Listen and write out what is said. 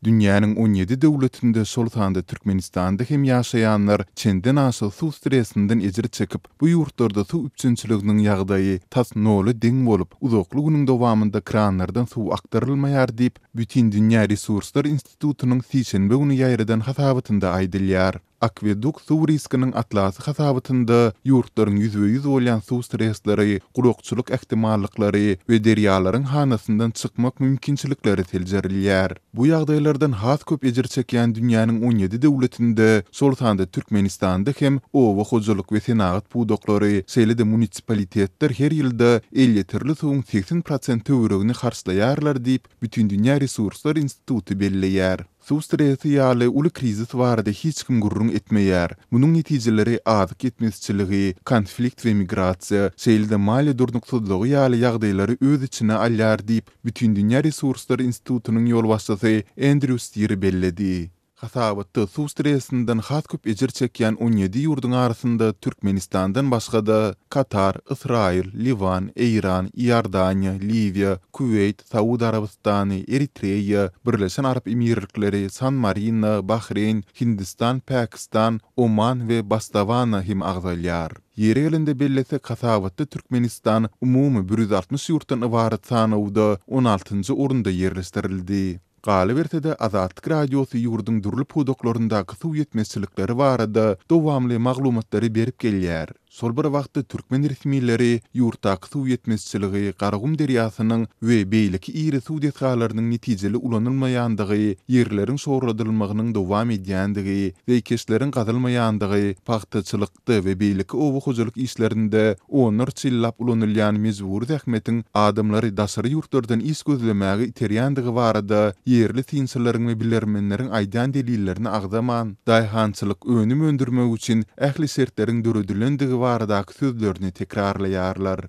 Dünýäniň 17 döwletinde, şol sanda Türkmenistanda hem ýaşaýanlar çendenaşa suw stresinden ejir çekip, bu ýurtlarda suw üpjünçiliginiň ýagdaýy tas nola deň bolup, uzakly günüň dowamynda kranlardan suw akdyrylmaýar diýip, Bütindünýä resurslar institutynyň sişenbe güni ýaýradan hasabatynda aýdylýar. Akweduk suw riskiniň atlasy hasabatynda ýurtlaryň ýüzbe-ýüz bolýan suw stresleri, gurakçylyk ähtimallyklary we derýalaryň hanasyndan çykmak mümkinçilikleri seljerilýär. Bu ýagdaýlardan has köp ejir çekýän dünýäniň 17 döwletinde, şol sanda Türkmenistanda hem oba hojalyk we senagat pudaklary, şeýle-de munisipalitetler her ýylda elýeterli suwuň 80% töweregini harçlaýarlar diýip, Bütindünýä resurslar instituty belleýär. Suw stresi ýaly uly krizis barada hiç kim gürrüň etmeýär. Munuň netijeleri azyk ýetmezçiligi, konflikt we migrasiýa, şeýle-de maliýe durnuksyzlygy ýaly ýagdaýlary öz içine alýar diýip, Bütindünýä resurslar institutynyň ýolbaşçysy Endrýu Stir belledi. Hasabatda suw stresinden has köp ejir çekýän 17 ýurduň arasynda Türkmenistandan başga-da, Katar, Ysraýyl, Liwan, Eýran, Iordaniýa, Liwiýa, Kuweýt, Saud Arabystany, Eritreýa, Birleşen Arap Emirlikleri, San-Marino, Bahreýn, Hindistan, Pakistan, Oman we Bostawana hem agzalýar. Ýeri gelende bellesek, hasabatda Türkmenistan umumy 160 ýurtdan ybarat sanawda on altynjy orunda ýerleşdirildi. Galyberse-de, Azatlyk Radiosy ýurduň dürli pudaklaryndaky suw ýetmezçilikleri barada dowamly maglumatlary berip gelýär. Şol bir wagtda türkmen resmileri ýurtdaky suw ýetmezçiligi, Garagum derýasynyň we beýleki iri suw desgalarynyň netijeli ulanylmaýandygy, ýerleriň şorladylmagynyň dowam edýändigi, zeýkeşleriň gazylmaýandygy, pagtaçylyk, bakjakda we beýleki oba hojalyk işlerinde onlarça ýyllap ulanylýan mejbury zähmetiň adamlary daşary ýurtlardan iş gözlemäge iterýändigi barada ýerli synçylaryň we bilermenleriň aýdýan delillerini agzaman, daýhançylyk önüm öndürmek üçin ähli şertleriň döredilendigi baradaky sözlerini tekrarlaýarlar.